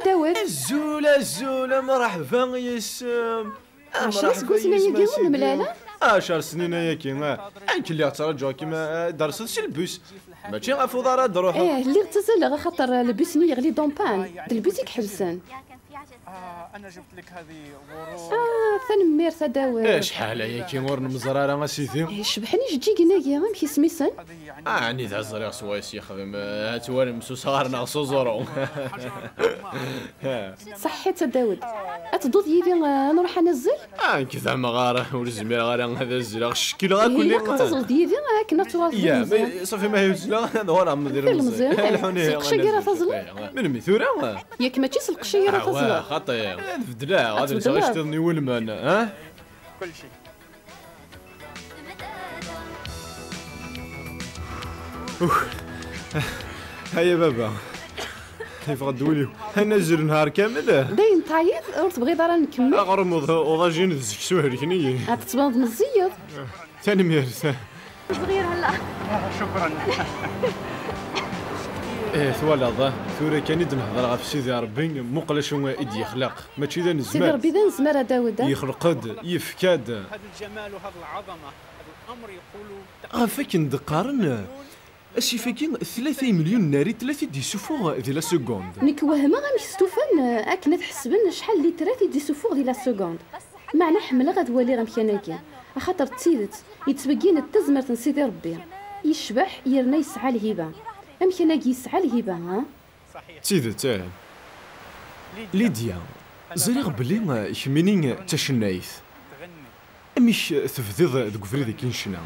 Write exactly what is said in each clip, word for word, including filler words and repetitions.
Dawed. Azul, azul, mreḥba yes-m. Ɛecra iseggasen ayagi ur nemlal ara. Ɛecra snin ayagi, ah. Nekk lliɣ ttṛaǧuɣ-kem, ah, d-terseḍ si lbus. Mačči ɣef uḍar ad d-ruḥeḍ. Ih, lliɣ ttazaleɣ axaṭer lbus-nni yeɣli-d en panne. D lbus i iḥebsen. Ah, tanemmirt a Dawed. Acḥal ayagi ur nemẓer ara a sidi. Eh, cebḥen ijeǧǧigen-agi, amek isem-isen? Ah, ɛni d aẓriɣ s wayes yexdem, eh, ad twalim s usɣar neɣ s uẓru. Ṣaḥḥit a Dawed. Ad tedduḍ yid-i, eh, ad nruḥ ad nazzel? Ah, nekk d amɣar, ur zmireɣ ara ad azleɣ, ccekleɣ akk. Ilaq ad taẓleḍ yid-i akken ad tuɣaleḍ d ilmeẓi. Ṣafi ma yuzleɣ, ad uɣaleɣ d ilmeẓi. Ilmeẓi, eh, s lqecc-agi ara taẓleḍ? Melmi tura? Yak mačči s lqecc-agi ara taẓleḍ. Xaṭi, ad bedleɣ, ad lseɣ iceṭṭiḍen iwulmen, ha? Uf. Aya baba. Yeffeɣ-d wul-iw. Ad nazzel nhar kamel. Dayen teɛyiḍ, ur tebɣiḍ ara ad nkemmel? Aɣrum uḍ-, uḍajin d seksu helken-iyi. Ad tettbaneḍ meẓẓiyeḍ. Tanemmirt. Ur tebɣi ara hella. Eh, twalaḍ, ah, tura kan i d-nehder ɣef Sidi Ṛebbi, muqel acu i d-yexleq. Mačči d anezmar. Sidi Ṛebbi d anezmar a Dawed, ah? Yexleq-d, yefka-d. Ɣef akken d-qqaren, asif-agi tlata imelyun n rritl i t-id-yessuffuɣ di la seconde. Nekk wehmeɣ amek stufan, eh, akken ad ḥesben acḥal litrat i d-yessuffuɣ di la seconde. Meɛna ḥemmleɣ ad waliɣ amkan-agi, axaṭer d tidet yettbeggin-d tazmert n Sidi Ṛebbi. Yecbeḥ yerna yesɛa lhiba. Amkan-agi yesɛa lhiba, ha? D tidet, eh. Lidya, ẓriɣ belli, eh, kemmini d tacennayt. Amek tebdiḍ deg ubrid-agi n ccna?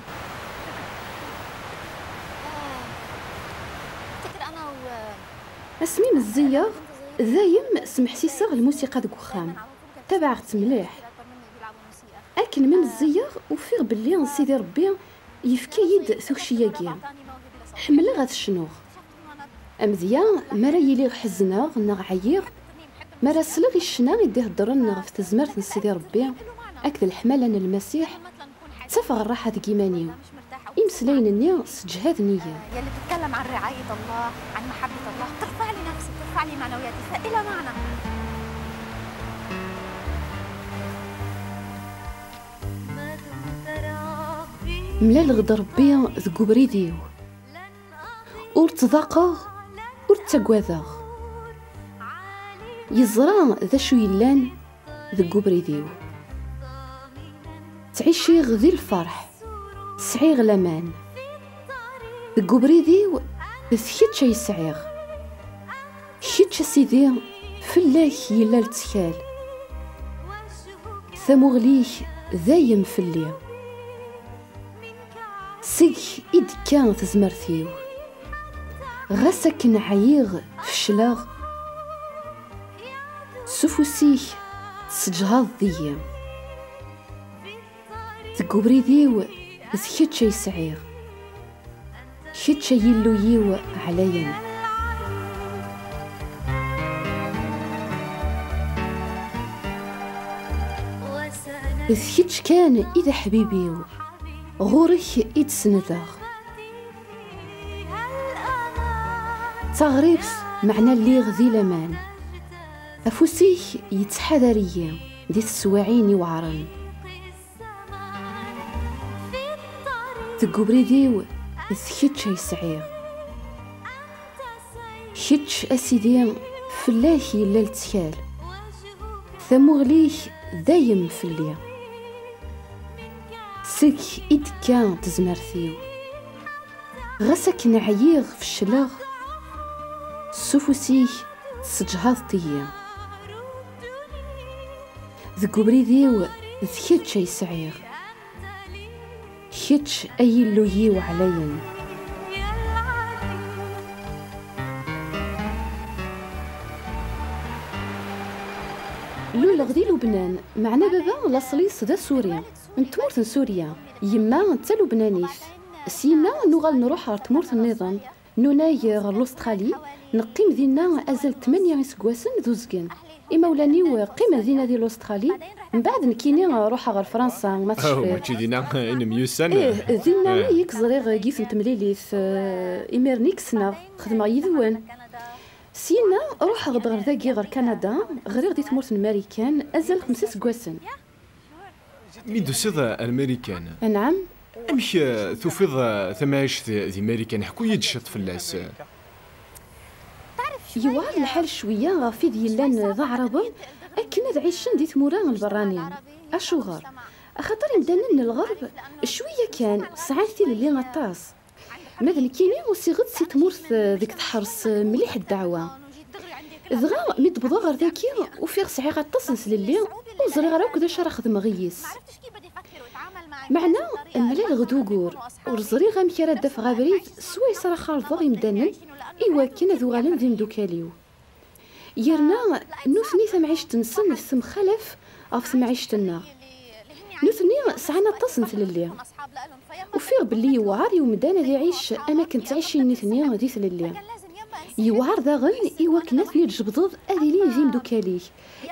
Asmi meẓẓiyeɣ, dayem smeḥsiseɣ lmusiqa deg uxxam. Tabaɛeɣ-tt mliḥ. Akken mi meẓẓiyeɣ, ufiɣ belli Sidi Ṛebbi yefka-yi-d tukci-agi. Ḥemmleɣ ad cnuɣ. Amedya, mi ara yiliɣ ḥezneɣ neɣ ɛyiɣ, mi ara sleɣ i ccna i d-iheddren ɣef tezmert n Sidi Ṛebbi akked leḥmala n Lmasiḥ, ttafeɣ rraḥa deg iman-iw. Imeslayen-nni sseǧhaden-iyi. يلي بتتكلم عن رعاية الله، عن محبة الله، بترفع لي نفسي، بترفع لي معنوياتي، فإلها معنى. Mlaleɣ-d Ṛebbi deg ubrid-iw. Ur ttḍaqeɣ, ur ttagadeɣ. Yeẓra d acu yellan deg ubrid-iw. Ttɛiciɣ di lferḥ, sɛiɣ laman. Deg ubrid-iw, d kečč ay sɛiɣ. Kečč, a Sidi, fell-ak yella lettkal. Tamuɣli-k dayem fell-i. Seg-k i d-tekka tezmert-iw. Ɣas akken ɛyiɣ, fecleɣ, s ufus-ik tesseǧhadeḍ-iyi. Deg ubrid-iw d kečč ay sɛiɣ. Kečč ay Illu-iw ɛlayen. D kečč kan i d aḥbib-iw, ɣur-k i d-senndeɣ. D taɣribt, meɛna lliɣ di laman. Afus-ik yettḥadar-iyi di teswiɛin iweɛren. Deg ubrid-iw d kečč ay sɛiɣ. Kečč, a Sidi, fell-ak yella lettkal. Tamuɣli-k dayem fell-i. Seg-k i d-tekka tezmert-iw. Ɣas akken ɛyiɣ, fecleɣ, s ufus-ik tesseǧhadeḍ-iyi. Deg ubrid-iw d kečč ay sɛiɣ. Kečč ay Illu-iw ɛlayen. Luleɣ di Lubnan, meɛna baba laṣel-is d asuri, n tmurt n Surya. Yemma d talubnanit. Syenna nuɣal nruḥ ɣer tmurt nniḍen, nunag ɣer Lustṛali, neqqim dinna azal n tmanya iseggasen d uzgen. Imawlan-iw qqimen dinna di Lustṛali, mbeɛd nekkini ruḥeɣ ɣer Fransa, ma tecfiḍ. Mačči dinna i nemyussan? Ih, dinna i k-ẓriɣ deg yiwet n temlilit, eh, imiren i k-ssneɣ, xedmeɣ yid-wen. Syenna, ruḥeɣ-d ɣer dagi, ɣer Kanada, ɣriɣ di tmurt n Marikan azal xemsa iseggasen. Mi d-tusiḍ ar Marikan, anɛam, amek, eh, tufiḍ, eh, tamɛict di Marikan? Ḥku-yi-d ciṭ fell-as. Yewɛer lḥal cwiya ɣef wid yellan d Aɛraben akken ad ɛicen di tmura n lberranin. Acuɣer? Axaṭer imdanen n lɣerb cwiya kan sɛan tilelli aṭas. Ma d nekkini, usiɣ-d si tmurt, eh, deg teḥres, eh, mliḥ ddeɛwa. Dɣa, mi d-wwḍeɣ ɣer dagi, ufiɣ sɛiɣ aṭas n tlelli, ur ẓriɣ ara akk d acu ara xedmeɣ yis. Meɛna, mlaleɣ-d ugur, ur ẓriɣ amek ara d-afeɣ abrid swayes ara xalḍeɣ imdanen i wakken ad uɣalen d imdukal-iw. Yerna nutni tamɛict-nsen temxalaf ɣef temɛict-nneɣ. Nutni sɛan aṭas n tlelli. Ufiɣ belli yewɛer i umdan ad iɛic am akken ttɛicin nitni di tlelli. Yewɛer daɣen i wakken ad ten-id-tjebdeḍ ad ilin d imdukal-ik.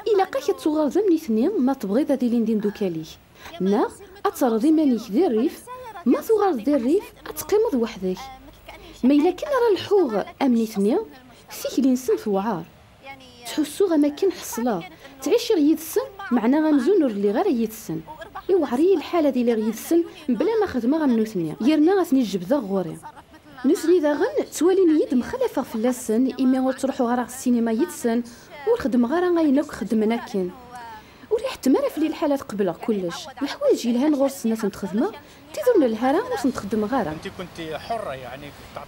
Ilaq-ak ad tuɣaleḍ am nitni ma tebɣiḍ ad ilin d imdukal-ik. Neɣ ad terreḍ iman-ik di rrif, ma tuɣaleḍ di rrif ad teqqimeḍ weḥd-k. Ma yella kan ara lḥuɣ am nitni, tikli-nsen tewɛer. Ttḥussuɣ am akken ḥeṣleɣ, ttɛiciɣ yid-sen, meɛna amzun ur lliɣ ara yid-sen. Iwɛer-iyi lḥal ad iliɣ yid-sen mebla ma xedmeɣ am nutni, yerna ad ten-id-jebdeɣ ɣur-i. Nutni daɣen ttwalin-iyi-d mxalafeɣ fell-asen, imi ur ttruḥuɣ ara ɣer ssinima yid-sen, ur xeddmeɣ ara ayen akk xeddmen akken. Ur iḥettem ara fell-i lḥal ad qebleɣ kullec. Leḥwayeǧ yelhan ɣur-sen ad tent-xedmeɣ, tid ur nelhi ara ur tent-xeddmeɣ ara.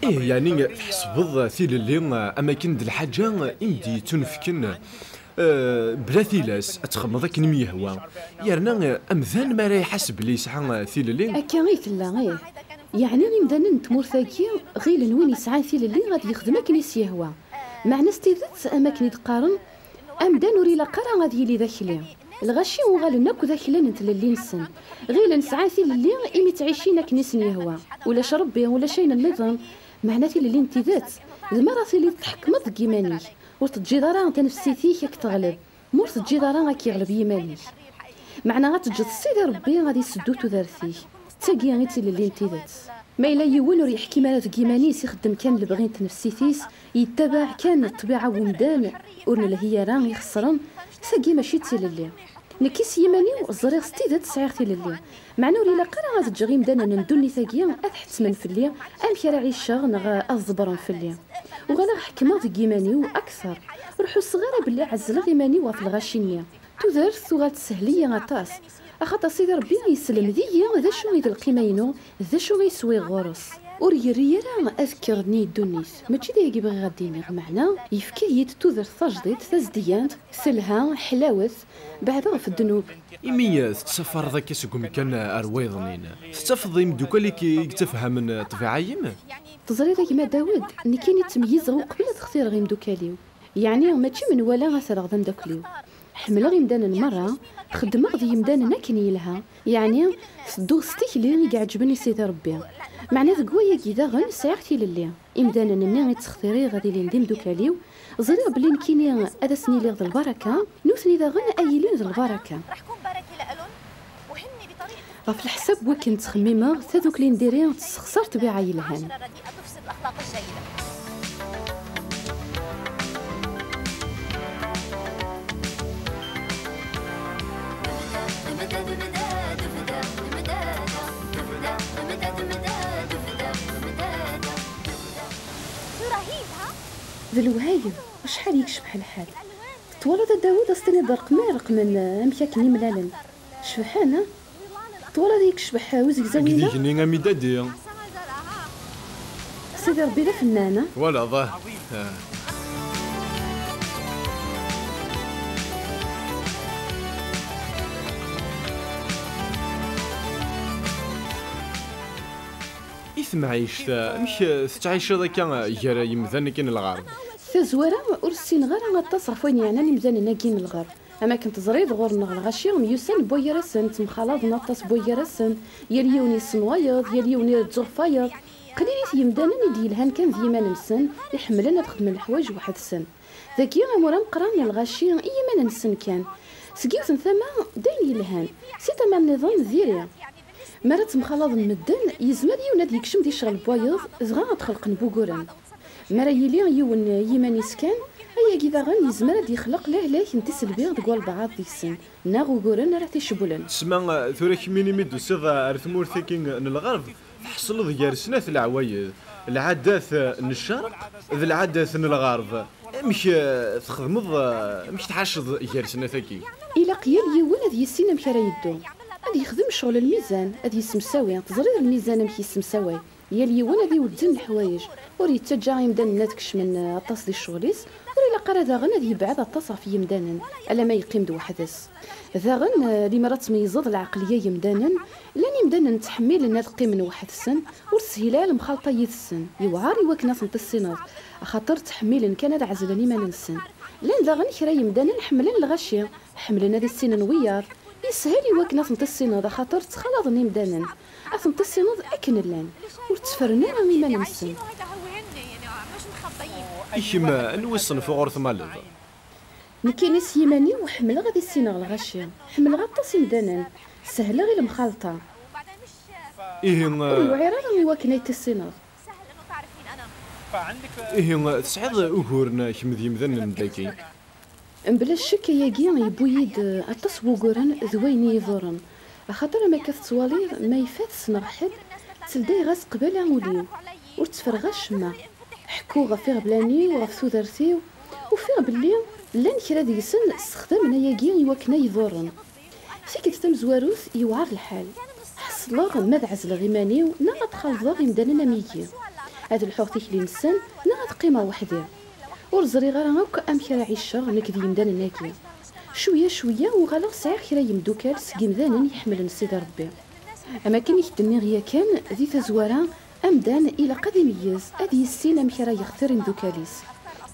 Ih, yeɛni tḥesbeḍ tilelli, eh, am akken d lḥaǧa i m-d-yettunefken, eh, bla tilas, ad txedmeḍ akken i m-yehwa. Yerna, eh, amdan mi ara iḥaseb belli yesɛa, eh, tilelli. Akka i tella, ih. Yeɛni imdanen n tmurt-agi ɣilen win yesɛan tilelli ad yexdem akken i s-yehwa. Meɛna s tidet, am akken i d-qqaren, amdan ur ilaq ara ad yili d akli. Lɣaci uɣalen akk d aklan n tlelli-nsen. Ɣilen sɛan tilelli imi ttɛicin akken i sen-yehwa. Ulac Rebbi, ulac ayen nniḍen. Meɛna tilelli n tidet, d mi ara tiliḍ tḥekmeḍ deg yiman-ik, ur teǧǧiḍ ara tanefsit-ik ad k-teɣleb. Ma ur teǧǧiḍ ara ad k-yeɣleb yiman-ik. Meɛna ad teǧǧeḍ Sidi Ṛebbi ad iseddu tudert-ik. D tagi i d tilelli n tidet. Ma yella yiwen ur yeḥkim ara deg yiman-is, ixeddem kan lebɣi n tnefsit-is, yettabaɛ kan ṭṭbiɛa n umdan, ur nelhi ara, ixeṣren, tagi mačči d tilelli. Nekki s yiman-iw ẓriɣ s tidet sɛiɣ tilelli. Meɛna ur ilaq ara ad ǧǧeɣ imdanen n ddunit-agi ad ḥettmen fell-i amek ara ɛiceɣ neɣ ad ḍebbren fell-i. Uɣaleɣ ḥekmeɣ deg yiman-iw akteṛ. Ur ḥusseɣ ara belli ɛezzleɣ iman-iw ɣef lɣaci-nni. Tudert tuɣal teshel-iyi aṭas, axaṭer Sidi Ṛebbi yesselmed-iyi d acu i d lqima-inu, d acu i swiɣ ɣur-s. Ur yerri ara ad kkreɣ nnig ddunit, mačči d ayagi bɣiɣ ad d-iniɣ, meɛna yefka-yi-d tudert tajdidt, tazeddegant, telha, ḥlawet, beɛdeɣ ɣef ddnub. Imi, eh, tettsafareḍ akka seg umkan ar wayeḍnin, tettafeḍ imeddukal i k-, i yettafhamen, eh, ṭṭbiɛa-im? Teẓriḍ a gma Dawed, nekkini ttmeyyizeɣ uqbel ad xtireɣ imeddukal-iw. Yeɛni mačči menwala ad t-rreɣ d ameddakel-iw. Ḥemmleɣ imdanen merra, xeddmeɣ d yimdanen akken yelha, yeɛni tedduɣ s tikli i iɛeǧben i Sidi Ṛebbi. Meɛna deg wayagi daɣen sɛiɣ tilelli. Imdanen-nni i ttextiriɣ ad ilin d imdukal-iw, ẓriɣ belli nekkini ad asen-iliɣ d lbaraka, nutni daɣen ad ilin d lbaraka. Ɣef leḥsab n wakken ttxemmimeɣ, tadukli n diri tessexṣar ṭṭbiɛa yelhan. D lewhayem, acḥal i yecbeḥ lḥal. Twalaḍ a Dawed, ad s-tiniḍ d rreqm i rreqmen, eh, amek akken i mlalen. Cebḥen, eh? Twalaḍ i yecbeḥ, eh, uzegzaw-ina? Deg igenni a Midadi. Sidi Ṛebbi d afennan, eh? Twalaḍ, ah. Ah. I temɛict, amek tettɛiceḍ akka gar yimdanen akken n lɣerb? Tazwara, ur ssineɣ ara aṭas ɣef wayen yeɛnan imdanen-agi n lɣerb. Am akken teẓriḍ, ɣur-neɣ lɣaci myussan n waygar-asen, ttemxalaḍen aṭas n waygar-asen, yal yiwen yessenwayeḍ, yal yiwen ireǧǧuɣ fayeḍ. Qlilit yimdanen i d-yelhan kan d yiman-nsen, iḥemmlen ad xedmen leḥwayeǧ weḥd-sen. Dagi, amur ameqqran n lɣaci i yiman-nsen kan. Seg yiwet n tama, d ayen yelhan. Si tama nniḍen, diri. Mi ara ttemxalaḍen medden, yezmer yiwen ad yekcem di ccɣel n wayeḍ, dɣa ad xelqen wuguren. Mi ara yili yiwen yiman-is kan, ayagi daɣen yezmer ad d-yexleq lehlak n tiselbi deg walbeɛḍ deg-sen, neɣ uguren ara t-icewwlen. Tesma, tura kemmini mi d-tusiḍ ar tmurt-agi n lɣerb, tḥeṣleḍ gar snat leɛwayed, lɛadat n ccerq d lɛadat n lɣerb. Amek, eh, txedmeḍ, eh, amek tḥaceḍ gar snat-agi? Ilaq yal yiwen ad yissin amek ara yeddu. Ad yexdem ccɣel lmizan, ad yessemsawi. Teẓriḍ lmizan amek yessemsaway? Yal yiwen ad iwedden leḥwayeǧ. Ur yettaǧǧa imdanen ad kecmen, eh, aṭas di ccɣel-is, ur ilaq ara daɣen ad yebɛed aṭas ɣef yimdanen, alamma yeqqim d weḥd-s. Daɣen, eh, limer ad tmeyyzeḍ lɛeqliya n yimdanen, llan imdanen ttḥemmilen ad qqimen weḥd-sen, ur teshil ara lemxalṭa yid-sen, yewɛer i wakken ad ten-tissineḍ, axaṭer ttḥemmilen kan ad ɛezlen iman-nsen. Llan daɣen kra yimdanen ḥemmlen lɣaci, ḥemmlen ad issinen wiyaḍ. Yeshel i wakken ad ten-tissineḍ, axaṭer ttxalaḍen imdanen. Ad ten-tissineḍ akken llan, ur tteffren ara iman-nsen. I kemm, anwa ṣṣenf uɣur tmaleḍ? Nekkini s yiman-iw ḥemmleɣ ad issineɣ lɣaci. Ḥemmleɣ aṭas imdanen. Sehleɣ i lemxalṭa. Ihi, ur yewɛir ara i wakken ay tissineḍ. Ihi, tesɛiḍ uguren kemm d yimdanen n dagi? Mebla ccek, ayagi yewwi-yi-d aṭas n wuguren d wayen i yi-iḍurren. Axaṭer am akka tettwaliḍ, ma ifat ssneɣ ḥedd, tteldayeɣ-as qbala ul-iw. Ur tteffreɣ acemma. Ḥekkuɣ ɣef iɣeblan-iw, ɣef tudert-iw. Ufiɣ belli llan kra deg-sen ssexdamen ayagi i wakken ay ḍurren. Tikkelt tamezwarut, yewɛer lḥal. Ḥeṣleɣ ma ad ɛezleɣ iman-iw, neɣ ad xalḍeɣ imdanen am yigi. Ad lḥuɣ tikli-nsen, neɣ ad qqimeɣ weḥd-i. Ur ẓriɣ ara akk amek ara ɛiceɣ nekk d yimdanen-agi. Cwiya, cwiya, uɣaleɣ sɛiɣ kra yemdukal seg yimdanen iḥemmlen Sidi Ṛebbi. Am akken i k-d-nniɣ yakan, di tazwara, amdan ilaq ad imeyyez, ad yissin amek ara yextir imdukal-is.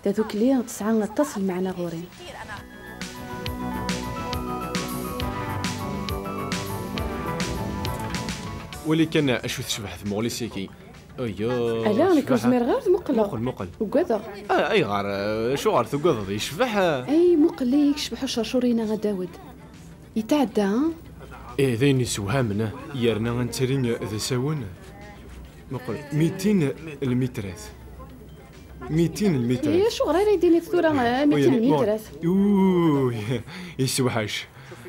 Tadukli tesɛa aṭas n lmeɛna ɣur-i. Wali kan acu tecbeḥ tmuɣli-s-agi. Ayya, ala, nekk ur tecbeḥ. Zmireɣ ara ad muqleɣ. Muqel, muqel. Ugadeɣ. Ah, ayɣer? Eh, acuɣer tugadeḍ? Yecbeḥ, eh. Ay, muqel-iyi, yecbeḥ ucercur-ina a Dawed. Yetɛedda, ha? Eh, d ayen yessewhamen, eh. Yerna ad nettali d asawen. Muqel, mitin lmitrat. Mitin lmitrat. Eh, acuɣer ara yi-d-tiniḍ tura, eh, mitin lmitrat? Uy, yessewḥac.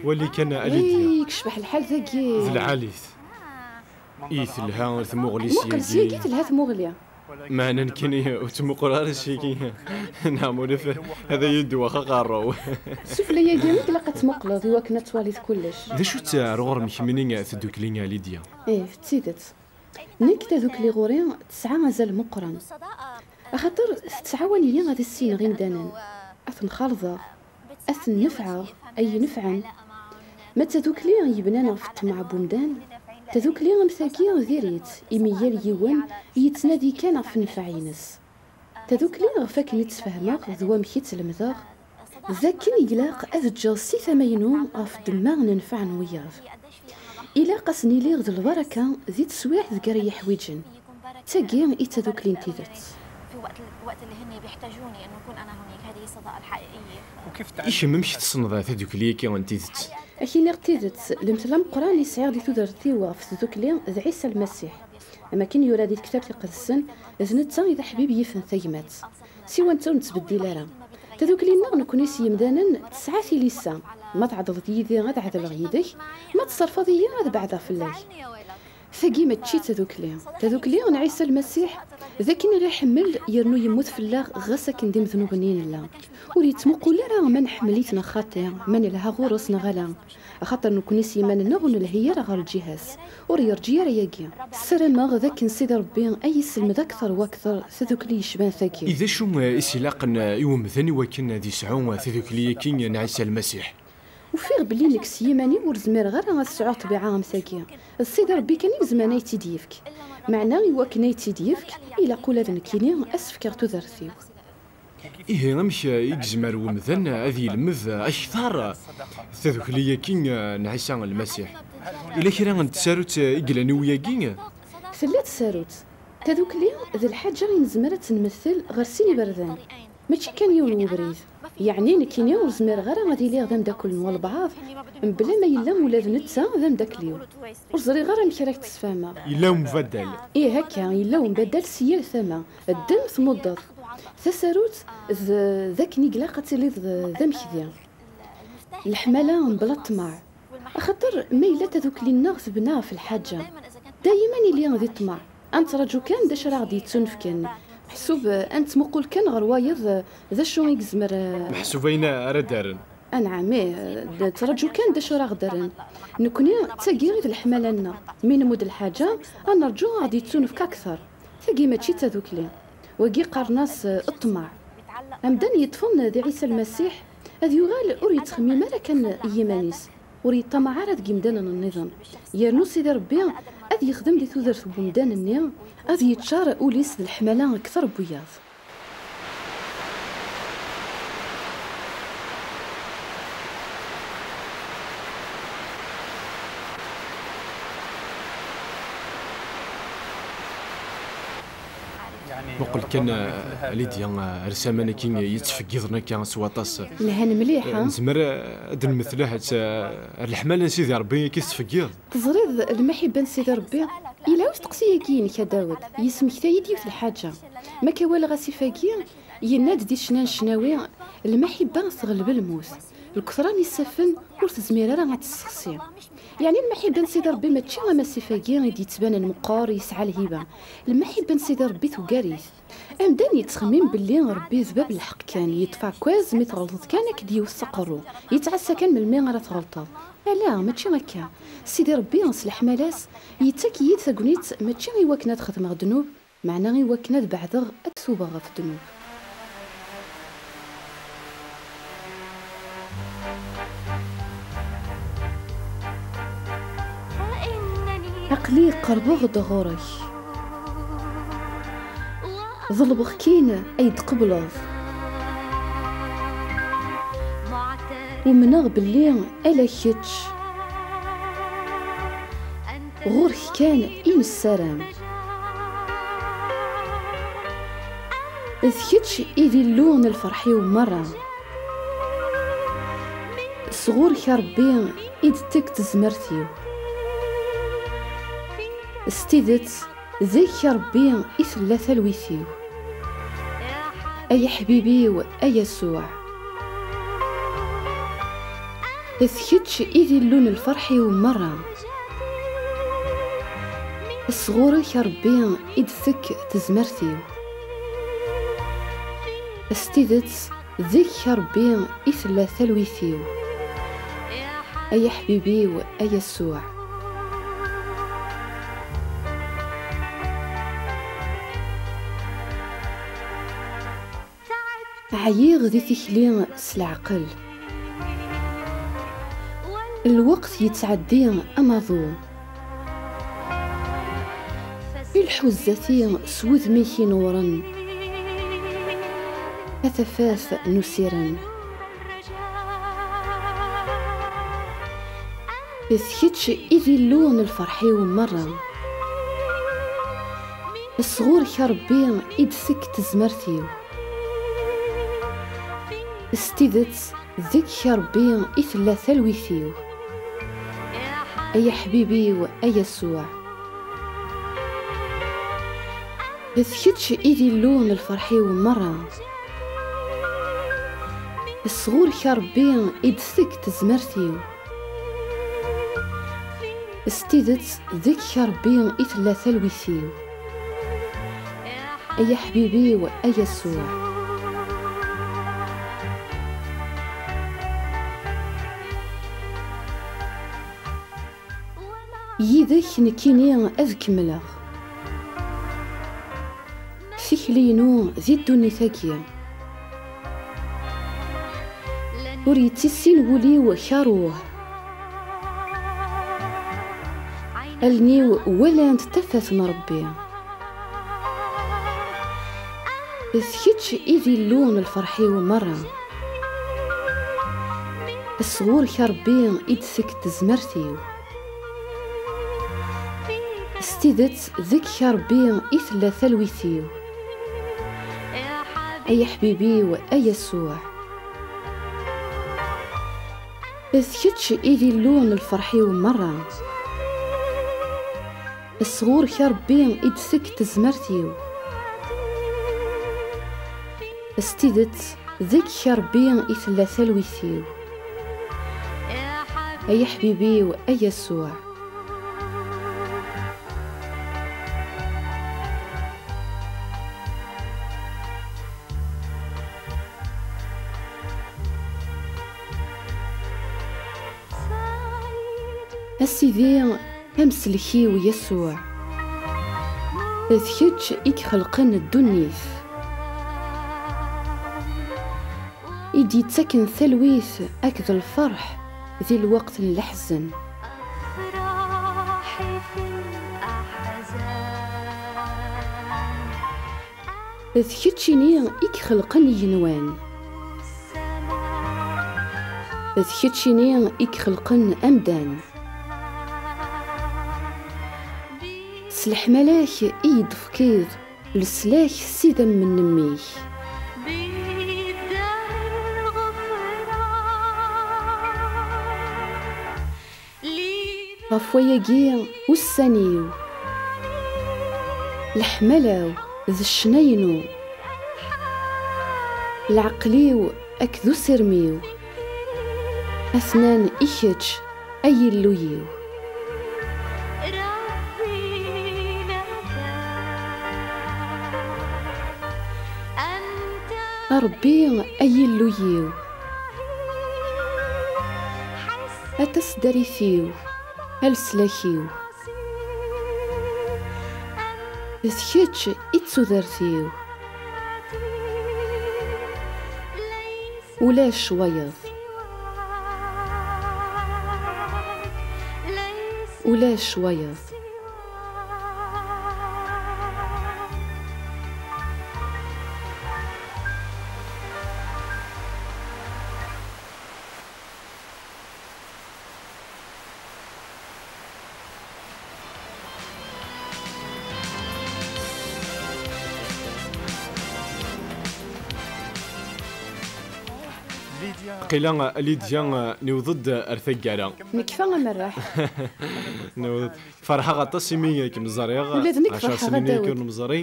Wali kan a Lidya. Ay, yecbeḥ lḥal dagi. D lɛali-t. I telha tmuɣli s yagi. Muqel s yagi telha tmuɣli. Meɛna nekkini ur ttmuqul ara s yagi. Neɣ mulif ad iyi-d-wax aqerru. Sufella-yagi i ilaq ad tmuqleḍ i wakken ad twaliḍ kullec. D acu-tt ar ɣur-m kemmini tdukli a Lidya? Ih, d tidet. Nekk tadukli ɣur-i tesɛa azal meqqren. Axaṭer tettɛawan-iyi ad issineɣ imdanen, ad ten-xalḍeɣ, ad ten-nefɛeɣ, ay inefɛen. Ma d tadukli yebnan ɣef ṭṭmeɛ n wemdan, tadukli am tagi diri-tt, imi yal yiwen yettnadi kan ɣef nnfeɛ-ines. Tadukli ɣef akken i tt-fehmeɣ d wamek i tt-lemdeɣ, d akken i ilaq ad ǧǧeɣ si tama-inu ɣef ddemma n nnfeɛ n wiyaḍ. Ilaq ad sen-iliɣ d lbaraka di teswiɛt deg ara yi-ḥwiǧen. D tagi i d tadukli n tidet. في وقت ال-، وقت اللي هن بيحتاجوني إنه أكون أنا هناك، هذه الصداقة الحقيقية. I kemm, amek tessneḍ tadukli-agi n tidet? Ad k-iniɣ tidet, lemtel ameqqran i sɛiɣ di tudert-iw ɣef tdukli d Ɛisa Lmasiḥ. Am akken yura di tektabt iqedsen, d netta i d aḥbib yifen tagmat. Siwa netta ur nettbeddil ara. Tadukli-nneɣ nekkni s yimdanen tesɛa tilisa. Ma tɛedleḍ yid-i, ad ɛedleɣ yid-k. Ma tserfeḍ-iyi, ad beɛdeɣ fell-ak. Tagi mačči d tadukli. Tadukli n Ɛisa Lmasiḥ d akken i ɣ-iḥemmel yernu yemmut fell-aɣ ɣas akken d imednuben i nella. Ur yettmuqul ara ma nḥemmel-it neɣ xaṭi, ma nelha ɣur-s neɣ ala. Axaṭer nekkni s yiman-nneɣ ur nelhi ara ɣer lǧiha-s, ur yerǧi ara yagi. Ssarameɣ d akken Sidi Ṛebbi ay yesselmed akteṛ wakteṛ tadukli yecban tagi. I d acu, eh, i s-ilaqen, eh, i umdan i wakken ad yesɛu, eh, tadukli-agi n Ɛisa Lmasiḥ? Ufiɣ belli nekk s yiman-iw ur zmireɣ ara ad sɛuɣ ṭṭbiɛa am tagi. D Sidi Ṛebbi kan i izemren ad yi-tt-id-yefk. Meɛna i wakken ad yi-tt-id-yefk, ilaq ula d nekkini ad s-fkeɣ tudert-iw. Ihi, amek i yezmer wemdan ad yelmed akteṛ tadukli-agi n Ɛisa Lmasiḥ? Yella kra n tsarut i yellan i wayagi? Tella tsarut. Tadukli d lḥaǧa i nezmer ad tt-nmettel ɣer sin iberdan. Mačči kan yiwen webrid. Yeɛni nekkini ur zmireɣ ara ad iliɣ d ameddakel n walbeɛḍ, mebla ma yella ula d netta d ameddakel-iw. Ur ẓriɣ ara amek ara k-d-sfehmeɣ. Yella umbaddal. Ih, akka, yella umbaddal si yal tama. Ddem, tmuddeḍ. Tasarut d, d akken i ilaq ad tiliḍ d, d amekdi. Leḥmala mebla ṭṭmeɛ. Axaṭer ma yella tadukli-nneɣ tebna ɣef lḥaǧa, dayem ad nili di ṭṭmeɛ. Ad nettraǧu kan d acu ara ɣ-d-yettunefken. Meḥsub, eh, ad nettmuqul kan ɣer wayeḍ, eh, d acu i yezmer, eh, meḥsub ayen ara d-rren. Anɛam, ih, eh, d-, nettraǧu kan d acu ara ɣ-d-rren. Nekni d tagi i d leḥmala-nneɣ. Mi nemmud lḥaǧa, ad nerǧu ad ɣ-d-yettunefk akteṛ. Tagi mačči d tadukli. Wagi qqaren-as, eh, ṭṭmeɛ. Amdan yeṭṭfen di Ɛisa Lmasiḥ, ad yuɣal ur yettxemmim ara kan i yiman-is, ur yeṭṭamaɛ ara deg yimdanen nniḍen. Yernu Sidi Ṛebbi ad yexdem di tudert n wemdan-nni, ad yeččar ul-is d leḥmala akteṛ n wiyaḍ. Muqel kan, eh, Lidya, eh, ar saman-agi yettfeggiḍen akka s waṭas. Lhan mliḥ, eh, ha? Nezmer, eh, ad d-nmetleḥ, eh, ar leḥmala n Sidi Ṛebbi akka i tettfeggiḍ. Teẓriḍ, lmaḥibba n Sidi Ṛebbi, yelha usteqsi-agi-inek a Dawed, yesmektay-d yiwet lḥaǧa. Ma akka walaɣ asif-agi, yenna-d di ccna n ccnawi, lmaḥibba teɣleb lmut. Lketṛa n yisaffen ur tezmir ara ad tessexsi. Yeɛni lmaḥibba n Sidi Ṛebbi mačči am asif-agi i d-yettbanen meqqer, yesɛa lhiba. Lmaḥibba n Sidi Ṛebbi tugar-it. Amdan yettxemmim belli Ṛebbi d bab n lḥeqq kan, yeṭṭef aɛekkaz mi tɣelṭeḍ kan ad k-d-yewwet s aqerru, yettɛassa kan melmi ara tɣelṭeḍ. Ala, mačči akka. Sidi Ṛebbi, s leḥmala-s, yettak-iyi-d tagnit mačči i wakken ad xedmeɣ ddnub, meɛna i wakken ad beɛdeɣ, ad tubeɣ ɣef ddnub. Aql-i qerbeɣ-d ɣur-k. Ḍelbeɣ kan ay d-tqebleḍ. Umneɣ belli ala kečč. Ɣur-k kan i nessaram. D kečč i d Illu n lferḥ-iw merra. Sɣur-k a Ṛebbi i d-tekk tezmert-iw. S tidet, deg-k a Ṛebbi i tella talwit-iw. Ay aḥbib-iw, a Yasuɛ. D kečč i d Illu n lferḥ-iw merra. Sɣur-k a Ṛebbi i d-tekk tezmert-iw. S tidet, deg-k a Ṛebbi i tella talwit-iw. Ay aḥbib-iw, a Yasuɛ. Ɛyiɣ di tikli s leɛqel. Lweqt yettɛeddi am aḍu. Ileḥḥu zdat-i s wudem-ik inuren, a tafat n usirem. D kečč i d Illu n lferḥ-iw merra. Sɣur-k a Ṛebbi i d-tekk tezmert-iw. S tidet, deg-k a Ṛebbi i tella talwit-iw. Ay aḥbib-iw, a Yasuɛ. D kečč i d Illu n lferḥ-iw merra. Sɣur-k a Ṛebbi i d-tekk tezmert-iw. S tidet, deg-k a Ṛebbi i tella talwit-iw. Ay aḥbib-iw, a Yasuɛ. Yid-k nekkini ad kemmleɣ. Tikli-inu di ddunit-agi. Ur yettissin wul-iw karuh. Allen-iw walant tafat n Ṛebbi. D kečč i d Illu n lferḥ-iw merra. Sɣur-k a Ṛebbi i d-tekk tezmert-iw. S tidet, deg-k a Ṛebbi i tella talwit-iw. Ay aḥbib-iw, a Yasuɛ. D kečč i d Illu n lferḥ-iw merra. Sɣur-k a Ṛebbi i d-tekk tezmert-iw. S tidet, deg-k a Ṛebbi i tella talwit-iw. Ay aḥbib-iw, a Yasuɛ. A Sidi, amsellek-iw Yasuɛ, d kečč i ixelqen ddunit, i d-yettaken talwit akked lferḥ di lweqt n leḥzen. D keččini i ixelqen igenwan. D keččini i ixelqen amdan. S leḥmala-k i yi-d-tefkiḍ leslak s idammen n mmi-k. Ɣef wayagi, ussan-iw, leḥmala-w d ccna-inu, leɛqel-iw akked usirem-iw, atnan i kečč, ay Illu-iw. A Ṛebbi, ay Illu-iw, a taseddarit-iw, a leslak-iw. D kečč i d tudert-iw. Ulac wayeḍ. Ulac wayeḍ. Qila Lidya, niweḍ-d ar taggara. Nekfa amerreḥ. Niweḍ-d. Ferḥeɣ aṭas imi kem-ẓriɣ. Ula d nekk ferḥeɣ a Dawed. Ur nemẓri.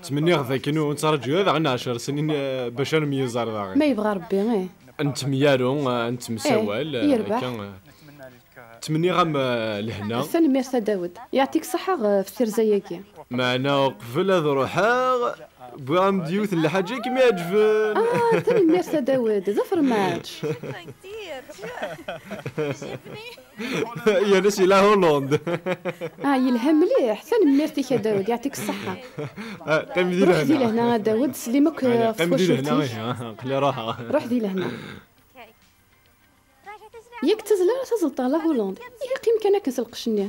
Ttmenniɣ dakken ur nettraǧu ara daɣen ɛecr snin, eh, bac ad nemyiẓer daɣen. Ma yebɣa Rebbi, ih. Nettemyaru, eh, nettemsawal, eh, yerbeḥ. Akka, eh. Ttmenniɣ-am, eh, lehna. Tanemmirt a Dawed. Yeɛṭik ṣṣeḥḥa ɣef tirza-agi. Meɛna uqbel ad ruḥeɣ, wwiɣ-am-d yiwet n lḥaǧa i kem-iɛeǧben. Ah, tanemmirt a Dawed, d afermaǧ. Yerna si la Hollande. Ah, yelha mliḥ. Tanemmirt-ik a Dawed, yeɛṭik ṣṣeḥḥa. Ah, qqim di lehna. Ruḥ di lehna a Dawed, slim akk ɣef twacult-ik. Qqim di lehna, ah, aql-i ruḥeɣ. Ruḥ di lehna. Yak d tazzla ara tazzleḍ ɣer la Hollande. Ihi qqim kan akken s lqecc-nni.